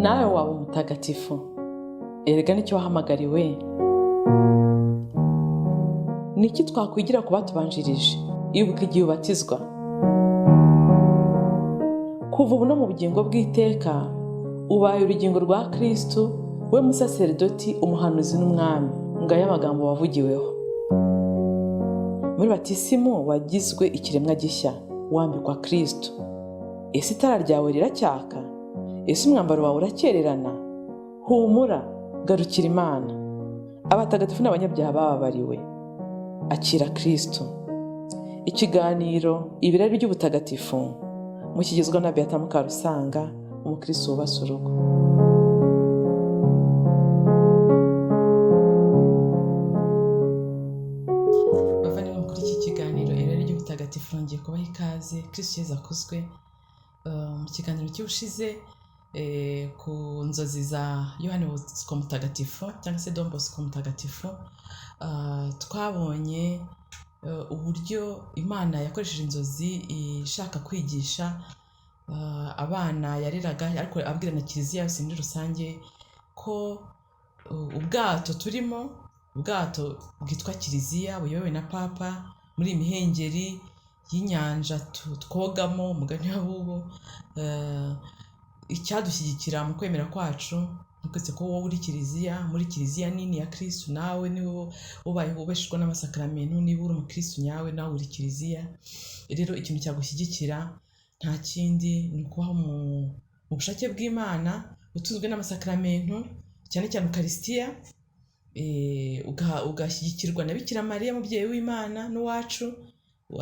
Nawe waba umutagatifu, erega nicyo wahamagariwe. Ni iki twakwigira ku batubanjirije? Ibuka igihe ubatizwa. Kuva ubu no mu bugingo bw'iteka, ubaye urugingo rwa Kristu, we musaseridoti, umuhanuzi n'umwami. Ngayo amagambo wavugiweho. Muri batisimu wagizwe ikiremwa gishya, wambikwa Kristu. Ese itara ryawe riracyaka? Ese umwambaro wawe urakererana? Humura, garukira Imana. Abatagatifu n'abanyabyaha bababariwe. Akira Kristu. Ikiganiro Ibirari by'Ubutagatifu mukigezwa na Beata Mukarusanga, umukristo wubatse urugo. Bavandimwe, kuri iki kiganiro Irari ry'Ubutagatifu nongeye kubaha ikaze. Kristu Yezu akuzwe. Mu kiganiro cy'ubushize ku nzozi za Yohani Bosco Mutagatifu cyangwa se Don Bosco Mutagatifu, twabonye uburyo Imana yakoresheje inzozi ishaka kwigisha abana yareraga, ariko abwira na Kiliziya yose muri rusange ko ubwato turimo, ubwato bwitwa Kiliziya buyobowe na Papa, muri iyi mihengeri y'inyanja twogamo, umugani w'abubu, icyadushyigikira mu kwemera kwacu twese ko wowe uri Kiliziya, muri Kiliziya nini ya Kristu, nawe niwe ubaye ubeshejwe n'amasakaramentu, niba uri umukristu nyawe nawe uri Kiliziya. Rero ikintu cyagushyigikira nta kindi ni ukubaho mu bushake bw'Imana, utunzwe n'amasakaramentu, cyane cyane Ukarisitiya, ugashyigikirwa na Bikira Mariya mubyeyi w'Imana n'uwacu,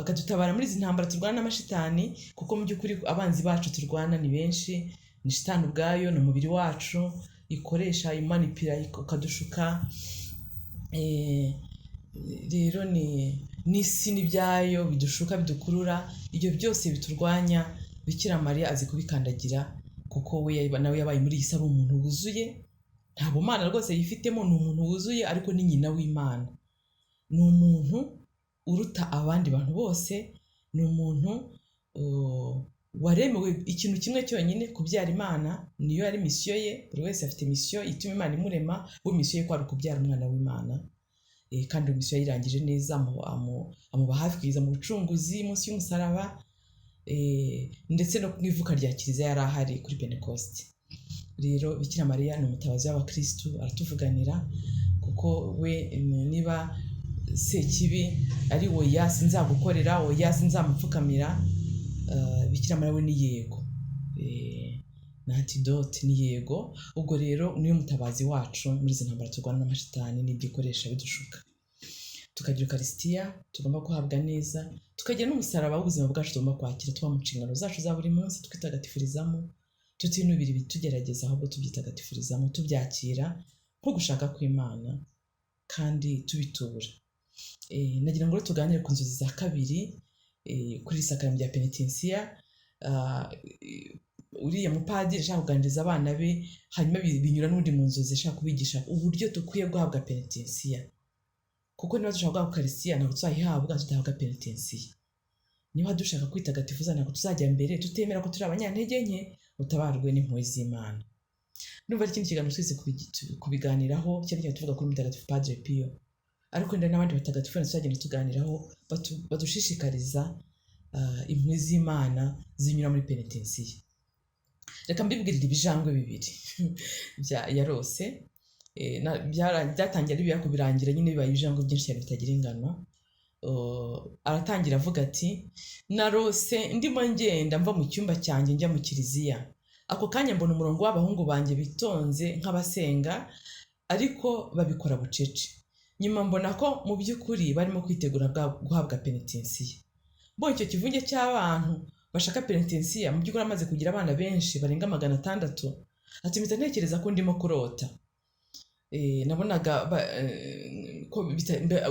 akadutabara muri izi ntambara turwana n'amashitani, kuko mu by'ukuri abanzi bacu turwana ni benshi, ni shitani ubwayo, ni umubiri wacu ikoresha imanipira ukadushuka. Rero ni n'isi n'ibyayo bidushuka, bidukurura, ibyo byose biturwanya, Bikira Mariya azi kubikandagira, kuko we nawe yabaye muri iyi si ari umuntu wuzuye, nta bumana rwose yifitemo, ni umuntu wuzuye, ariko ni nyina w'Imana, ni umuntu uruta abandi bantu bose, ni umuntu waremewe ikintu kimwe cyonyine, kubyara Imana, niyo yari misiyo ye. Buri wese afite misiyo ituma Imana imurema, we misiyo ye kwari ukubyara umwana w'Imana, kandi iyo misiyo yayirangije neza, amuba hafi kugeza mu bucunguzi munsi y'umusaraba, ndetse no mu ivuka rya Kiliziya yari ahari kuri Pentekoste. Rero Bikira Mariya ni umutabazi w'abakristu, aratuvuganira, kuko we niba Sekibi ari oya sinzagukorera, oya sinzamupfukamira, Bikira Mariya we ni yego, ni antidote, ni yego. Ubwo rero niwe mutabazi wacu muri izi ntambara turwana n'amashitani n'ibyo ikoresha bidushuka. Tukagira Ukarisitiya tugomba guhabwa neza, tukagira n'umusaraba w'ubuzima bwacu tugomba kwakira, tuba mu nshingano zacu za buri munsi, twitagatifurizamo, tutinubira ibitugerageza, ahubwo tubyitagatifurizamo, tubyakira nko gushaka kw'Imana kandi tubitura. Nagira ngo tuganire ku nzozi za kabiri, kuri isakaramentu rya penetensiya. Uriya mupadiri ashaka kuganiriza abana be, hanyuma binyura n'ubundi mu nzozi, ashaka kubigisha uburyo dukwiye guhabwa penetensiya, kuko niba dushaka guhabwa Ukarisitiya ntabwo tuzayihabwa tudahabwa penetensiya. Niba dushaka kwitagatifuza ntabwo tuzajya mbere tutemera ko turi abanyantege nke, utabarwe n'impuhwe z'Imana. Ndumva ari ikindi kiganiro twese kubiganiraho, cyane cyane tuvuga kuri Mutagatifu Padre Pio, ariko wenda n'abandi batagatifu tuzagenda tuganiraho, badushishikariza impuhwe z'Imana zinyura muri penetensiya. Reka mbibwirire ibijangwe bibiri bya yarose, byatangiye ari bibi ariko birangira nyine bibaye ibijangwe byinshi cyane bitagira ingano. Aratangira avuga ati narose ndimo ngenda mva mu cyumba cyanjye njya mu kiliziya, ako kanya mbona umurongo w'abahungu banjye bitonze nk'abasenga, ariko babikora bucece. Nyuma mbona ko mu by'ukuri barimo kwitegura guhabwa penetensiya. Mbonye icyo kivunge cy'abantu bashaka penetensiya, mu by'ukuri amaze kugira abana benshi barenga 600, ati mpita ntekereza ko ndimo kurota. Nabonaga ko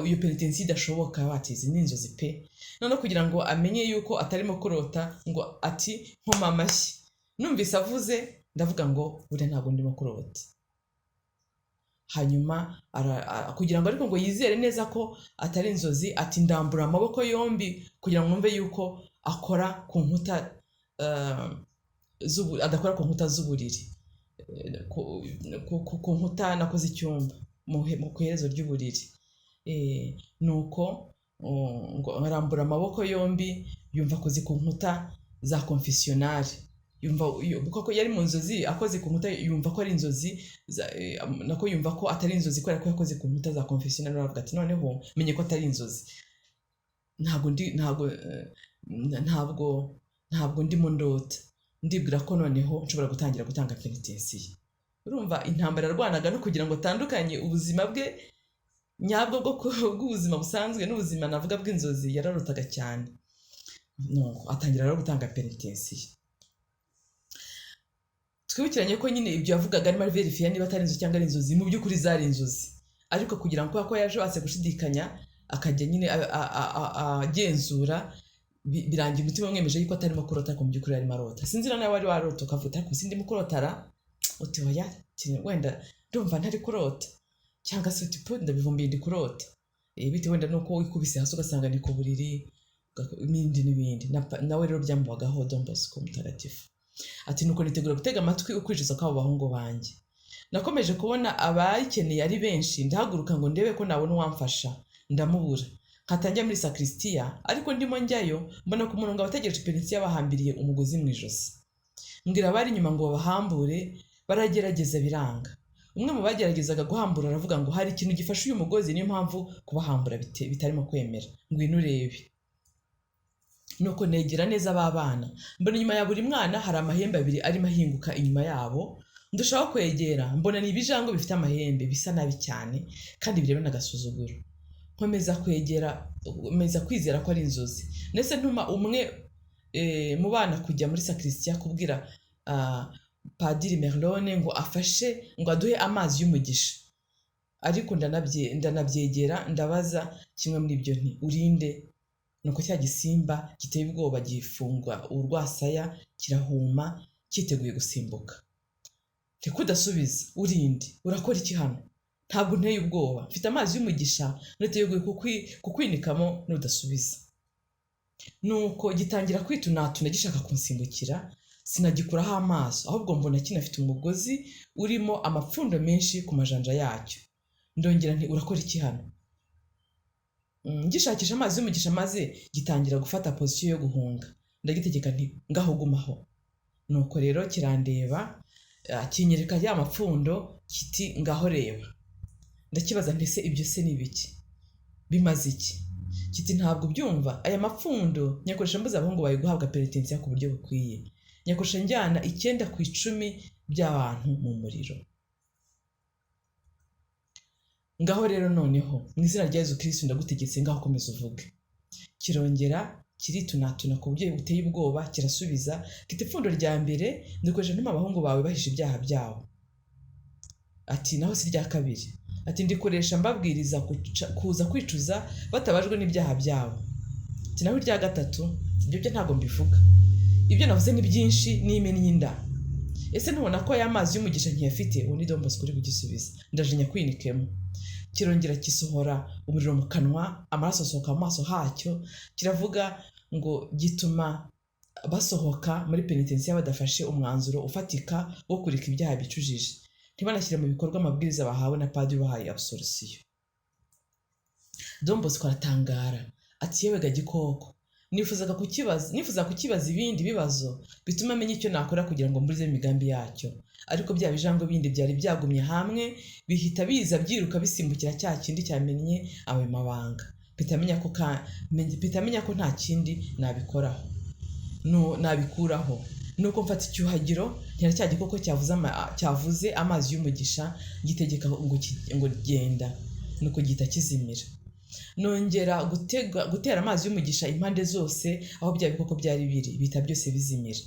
iyo penetensiya idashoboka, bati izi ni inzozi pe. Noneho kugira ngo amenye yuko atarimo kurota, ngo ati nkoma amashyi, numvise avuze ndavuga ngo buriya ntabwo ndimo kurota. Hanyuma kugira ngo ariko ngo yizere neza ko atari inzozi, ati ndambura amaboko yombi kugira ngo numve yuko akora ku nkuta, adakora ku nkuta z'uburiri. ku nkuta nakoze icyumba ku iherezo ry'uburiri. Nuko ngo arambura amaboko yombi, yumva akoze ku nkuta za konfesiyonari, yumva kuko yari mu nzozi, akoze ku nkuta yumva ko ari inzozi, nako yumva ko atari inzozi kubera ko yakoze ku nkuta za konfesiyonari. Aravuga ati noneho menye ko atari inzozi, ntabwo ndimo ndota, ndibwira ko noneho nshobora gutangira gutanga penitensiya. Urumva intambara yarwanaga no kugira ngo atandukanye ubuzima bwe nyabwo bw'ubuzima busanzwe n'ubuzima navuga bw'inzozi, yararotaga cyane. Nuko atangira rero gutanga penitensiya. Twibukiranye ko nyine ibyo yavugaga arimo verifiya niba atari inzozi cyangwa ari inzozi, mu by'ukuri zari inzozi, ariko kugira ngo kubera ko yaje ashatse gushidikanya akajya nyine agenzura, birangira umutima umwemeje yuko atarimo kurota, ariko mu by'ukuri arimo arota. Sinzi nawe wari warota ukavuga ariko sindimo kurotara, uti oya wenda ndumva ntari kurota, cyangwa se uti ndabivumbuye ndi kurota, bitewe wenda nuko wikubise hasi ugasanga ni ku buriri n'ibindi n'ibindi. Nawe rero byamubagaho Don Bosco mutagatifu. Ati nuko nitegura gutega amatwi ukwicuza kw'abo bahungu banjye. Nakomeje kubona abayikeneye ari benshi, ndahaguruka ngo ndebe ko nabona uwamfasha, ndamubura. Nkatangira muri sakristiya, ariko ndimo njyayo mbona ku murongo abategereje penitensiya bahambiriye umugozi mu ijosi. Mbwira abari inyuma ngo babahambure, baragerageza biranga. Umwe mu bageragezaga guhambura aravuga ngo hari ikintu gifashe uyu mugozi, niyo mpamvu kubahambura bitarimo kwemera, ngwino urebe. Nuko negera neza ba bana, mbona inyuma ya buri mwana hari amahembe abiri arimo ahinguka inyuma yabo. Ndushaho kwegera mbona ni ibijangwe bifite amahembe bisa nabi cyane kandi bireba n'agasuzuguro. Nkomeza kwegera, nkomeza kwizera ko ari inzozi. Ndetse ntuma umwe mu bana kujya muri sakristiya kubwira Padiri Merlone ngo afashe, ngo aduhe amazi y'umugisha. Ariko ndanabyegera ndabaza kimwe muri ibyo nti urinde. Nuko cya gisimba giteye ubwoba gifunga urwasaya kirahuma cyiteguye gusimbuka. Ntikudasubiza, urinde, urakora iki hano? Ntabwo nteye ubwoba, mfite amazi y'umugisha, niteguye kukwinikamo nudasubiza. Nuko gitangira kwitunatuna gishaka kunsimbukira, sinagikuraho amaso, ahubwo mbona kinafite umugozi urimo amapfundo menshi ku majanja yacyo. Ndongera nti urakora iki hano? Ngishakisha amazi y'umugisha maze gitangira gufata pozisiyo yo guhunga. Ndagitegeka nti ngaho gumaho. Nuko rero kirandeba, kinyereka ya mapfundo, kiti ngaho reba. Ndakibaza nti ese ibyo se ni ibiki? Bimaze iki? Kiti ntabwo ubyumva, aya mapfundo nyakoresha mbuza abahungu bawe guhabwa penitensiya ku buryo bukwiye. Nyakoresha njyana 9 ku 10 by'abantu mu muriro. Ngaho rero noneho mu izina rya Yezu Kristo ndagutegetse, ngaho komeza uvuge. Kirongera kiritunatuna ku buryo buteye ubwoba, kirasubiza kiti ipfundo rya mbere ndikoresha ntuma abahungu bawe bahisha ibyaha byabo. Ati naho si rya kabiri. Ati ndikoresha mbabwiriza kuza kwicuza batabajwe n'ibyaha byabo. Ati naho irya gatatu, ibyo byo ntabwo mbivuga, ibyo navuze ni byinshi n'imennye inda. Ese ntubona ko aya mazi y'umugisha ntiyafite? Uwo ni Don Bosco uri kugisubiza. Ndajinya kwinikemo. Kirongera kisohora umuriro mu kanwa, amaraso asohoka mu maso hacyo, kiravuga ngo gituma basohoka muri penitensiya badafashe umwanzuro ufatika wo kureka ibyaha bicujije, ntibanashyire mu bikorwa amabwiriza bahawe na padiri ubahaye absolution. Don Bosco aratangara ati yewe ga gikoko, nifuza kukibaza ibindi bibazo bituma amenya icyo nakora kugira ngo mburize imigambi yacyo. Ariko bya bijangwe bindi byari byagumye hamwe bihita biza byiruka bisimbukira cya kindi cyamennye ayo mabanga. Mpita menya ko nta kindi nabikoraho, nabikuraho. Nuko mfata icyuhagiro ntera cya gikoko cyavuze amazi y'umugisha, gitegeka ngo genda. Nuko gihita kizimira. Nongera gutera amazi y'umugisha impande zose aho bya bikoko byari biri, bihita byose bizimira.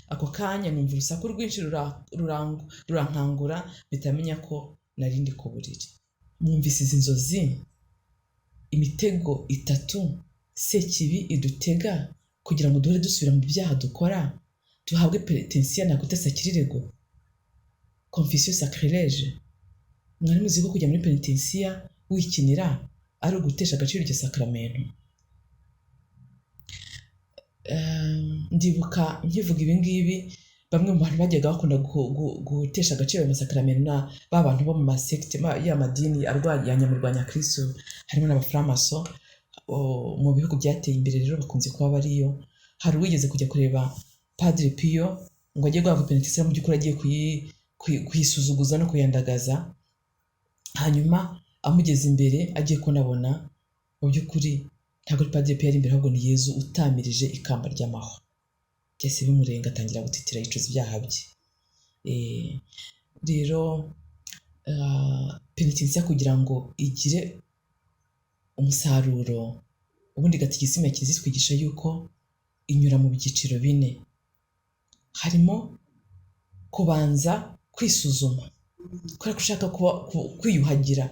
Ako kanya numva urusaku rwinshi rurankangura, mpita menya ko nari ndi ku buriri. Mwumvise izi nzozi, imitego 3 Sekibi idutega kugira ngo duhore dusubira mu byaha dukora, duhabwe penitensiya na gute sakirirego, confession sacrilege. Mwari muzi ko kujya muri penitensiya wikinira ari ugutesha agaciro iryo sakramento? Ndibuka nkivuga ibi ngibi Bamwe mu bantu bajyaga bakunda gutesha agaciro ayo masakaramentu na ba bantu bo mu masekite y'amadini arwanya nyamurwanya Kristo, harimo n'abafuramaso. Mu bihugu byateye imbere rero bakunze kuba bariyo. Hari uwigeze kujya kureba Padiri Piyo ngo ajye guhabwa penetensiya, mu by'ukuri agiye kuyisuzuguza no kuyandagaza. Hanyuma amugeze imbere agiye kunabona, mu by'ukuri ntabwo ari Padiri Piyo ari imbere, ahubwo ni Yezu utamirije ikamba ry'amahwa. Byahise bimurenga, atangira gutitira, yicuza ibyaha bye. Rero penetensiya kugira ngo igire umusaruro, ubundi gatigisimu ya Kiliziya itwigisha yuko inyura mu byiciro bine. Harimo kubanza kwisuzuma, kubera ko ushaka kwiyuhagira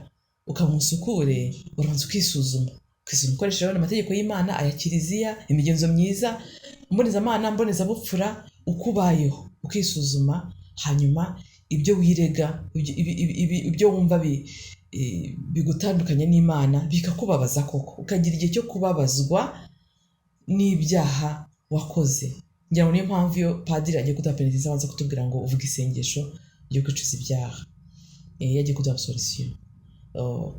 ukaba umusukure, urabanza ukisuzuma, ukisuzuma ukoresheje amategeko y'Imana, aya Kiliziya, imigenzo myiza, mbonezamana, mbonezabupfura, uko ubayeho ukisuzuma. Hanyuma ibyo wirega, ibyo wumva bigutandukanya n'Imana bikakubabaza koko, ukagira igihe cyo kubabazwa n'ibyaha wakoze. Ngira ngo niyo mpamvu iyo padiri agiye kuduha penetensiya abanza kutubwira ngo uvuge isengesho ryo kwicuza ibyaha, iyo agiye kuduha absolution,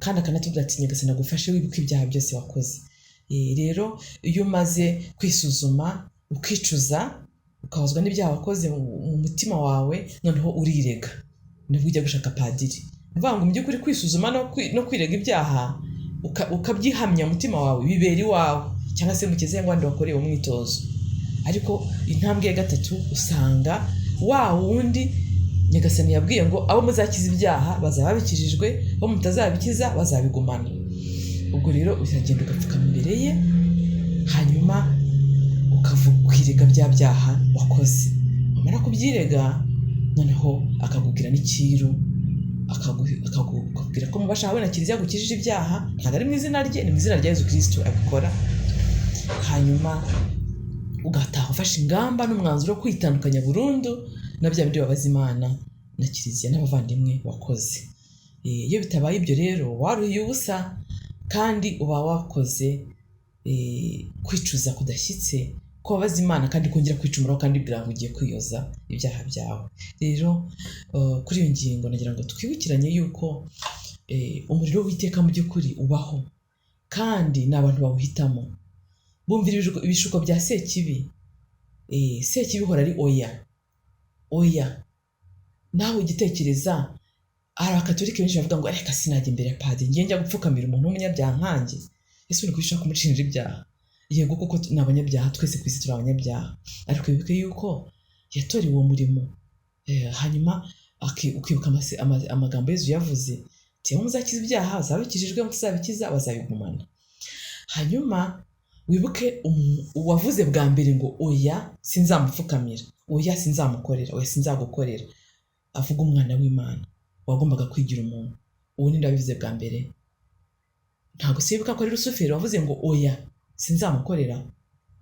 kandi akanatubwira ati Nyagasani agufashe wibuke ibyaha byose wakoze. Rero iyo umaze kwisuzuma, ukicuza, ukabazwa n'ibyaha wakoze mu mutima wawe, noneho urirega, nibwo ujya gushaka padiri. Ni ukuvuga ngo mu by'ukuri kwisuzuma no kwirega ibyaha ukabyihamya umutima wawe bibera iwawe cyangwa se mu kiliziya cyangwa ahandi wakoreye umwitozo. Ariko intambwe ya gatatu, usanga wa wundi Nyagasani yabwiye ngo abo muzakiza ibyaha bazaba babikijijwe, abo mutazabikiza bazabigumana. Ubwo rero uragenda ugapfukama imbere ye, hanyuma ukirega bya byaha wakoze. Wamara kubyirega, noneho akakubwira n'ikiru, akakubwira ko mubasha wawe na Kiliziya gukijije ibyaha. Ntabwo ari mu izina rye, ni mu izina rya Yezu Kristo abikora. Hanyuma ugataha ufashe ingamba n'umwanzuro wo kwitandukanya burundu na bya bindi bibabaza Imana na Kiliziya n'abavandimwe wakoze. Iyo bitabaye ibyo rero, waruhiye ubusa, kandi uba wakoze kwicuza kudashyitse, kubabaza Imana kandi kongera kwicumuraho, kandi bwira ngo ugiye kwiyoza ibyaha byawe. Rero kuri iyo ngingo nagira ngo twibukiranye yuko umuriro w'iteka mu by'ukuri ubaho, kandi ni abantu bawuhitamo, bumvira ibishuko bya Sekibi. Sekibi ihora ari oya oya. Nawe ugitekereza, hari abakatolika benshi bavuga ngo reka sinajya imbere ya padiri, ngiye njya gupfukamira umuntu w'umunyabyaha nkanjye, ese uri kubishaka kumucinira ibyaha? Yego kuko ni abanyabyaha, twese ku isi turi abanyabyaha, ariko wibuke yuko yatorewe uwo murimo. Hanyuma ukibuka amagambo Yezu yavuze ati abo muzakiza ibyaha bazabikijijwe, mutazabikiza bazabigumana. Hanyuma wibuke uwavuze bwa mbere ngo oya sinzamupfukamira, oya sinzamukorera, oya sinzagukorera, avuga umwana w'Imana wagombaga kwigira umuntu. Uwo ni wabivuze bwa mbere? Ntabwo sibuka ko ari Rusufero wavuze ngo oya sinzamukorera,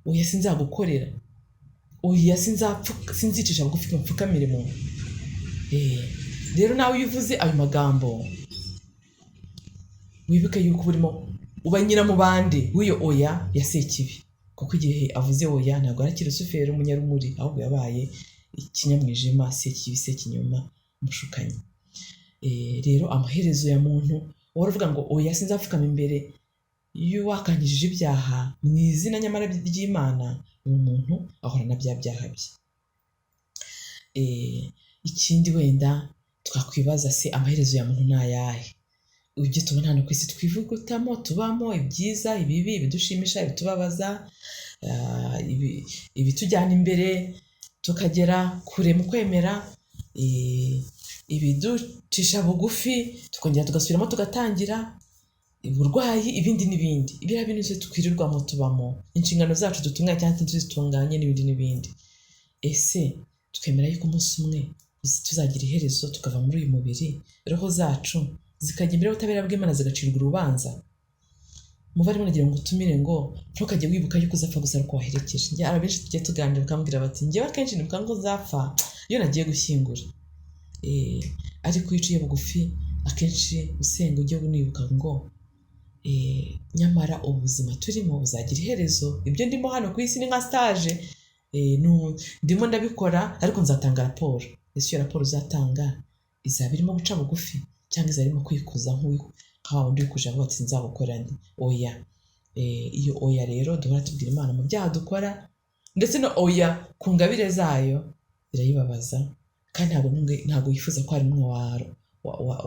oya sinzagukorera, oya sinzicisha bugufi ngo mpfukamire muntu. Rero nawe iyo uvuze ayo magambo, wibuke yuko urimo uba nyiramubande w'iyo oya ya Sekibi, kuko igihe avuze oya ntabwo ari Rusufero umunyarumuri, ahubwo yabaye ikinyamwijima, Sekibi, Sekinyoma, umushukanyi. Rero amaherezo ya muntu uhora uvuga ngo oya sinzapfukama imbere y'uwakangijije ibyaha mu izina nyamara ry'Imana, uwo muntu ahorana bya byaha bye. Ikindi wenda twakwibaza se, amaherezo ya muntu ni ayahe? Ibyo tubona hano ku isi twivugutamo, tubamo, ibyiza, ibibi, ibidushimisha, ibitubabaza, ibitujyana imbere tukagera kure mu kwemera, ibiducisha bugufi tukongera tugasubiramo tugatangira, uburwayi, ibindi n'ibindi, biriya bintu byose twirirwamo tubamo, inshingano zacu dutunganye cyangwa ntituzitunganye, n'ibindi n'ibindi. Ese twemera yuko umunsi umwe tuzagira iherezo, tukava muri uyu mubiri, roho zacu zikajya imbere y'ubutabera bw'Imana, zigacirwa urubanza? Muvandimwe, nagira ngo utumire ngo ntukajye wibuka yuko uzapfa gusa ariko waherekeje. Njye hari abenshi tugiye tuganira bakambwira bati njyewe akenshi nibuka ngo nzapfa iyo nagiye gushyingura. Ariko iyo uciye bugufi akenshi usenga, ujye unibuka ngo nyamara ubuzima turimo buzagira iherezo, ibyo ndimo hano ku isi ni nka stage. Ndimo ndabikora ariko nzatanga raporo. Ese iyo raporo uzatanga izaba irimo guca bugufi cyangwa izaba irimo kwikuza nka wa wundi wikuje avuga ati nzagukora ndi oya? Iyo oya rero duhora tubwira Imana mu byaha dukora, ndetse no oya ku ngabire zayo, birayibabaza. Kandi ntabwo yifuza ko hari n'umwe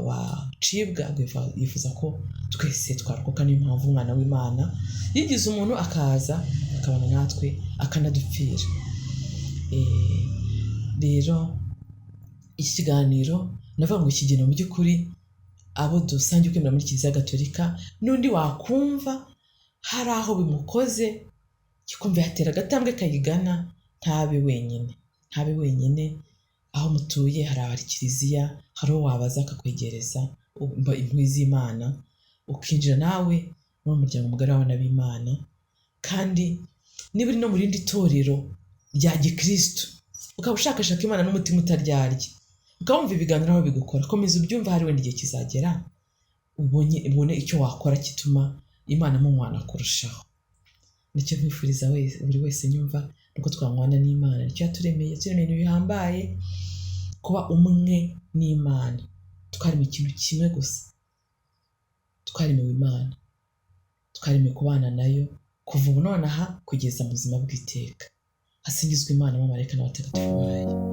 wacibwa, ahubwo yifuza ko twese twarokoka. Niyo mpamvu umwana w'Imana yigize umuntu akaza akabana natwe akanadupfira. Rero iki kiganiro navuga ngo ikigenewe mu by'ukuri abo dusangiye kwemera muri Kiliziya Gatolika, n'undi wakumva hari aho bimukoze kikumva yatera agatambwe kayigana, ntabe wenyine, ntabe wenyine. Aho mutuye hari ahari kiliziya, hari uwo wabaza akakwegereza impuhwe z'Imana, ukinjira nawe muri umuryango mugari w'abana b'Imana. Kandi niba uri no mu rindi torero rya gikristo, ukaba ushakashaka Imana n'umutima utaryarya, ukaba wumva ibiganiro aho bigukora, komeza ubyumve, hari wenda igihe kizagera ubone icyo wakora gituma Imana munywana kurushaho. Nicyo nkwifuriza buri wese nyumva, nuko twanywana n'Imana. Nicyo yaturemeye, yaturemeye ibintu bihambaye, kuba umwe n'Imana. Twaremewe ikintu kimwe gusa, twaremewe Imana, twaremewe kubana nayo kuva ubu nonaha kugeza mu buzima bw'iteka. Hasingizwe Imana, abamarayika n'abatagatifu bayo.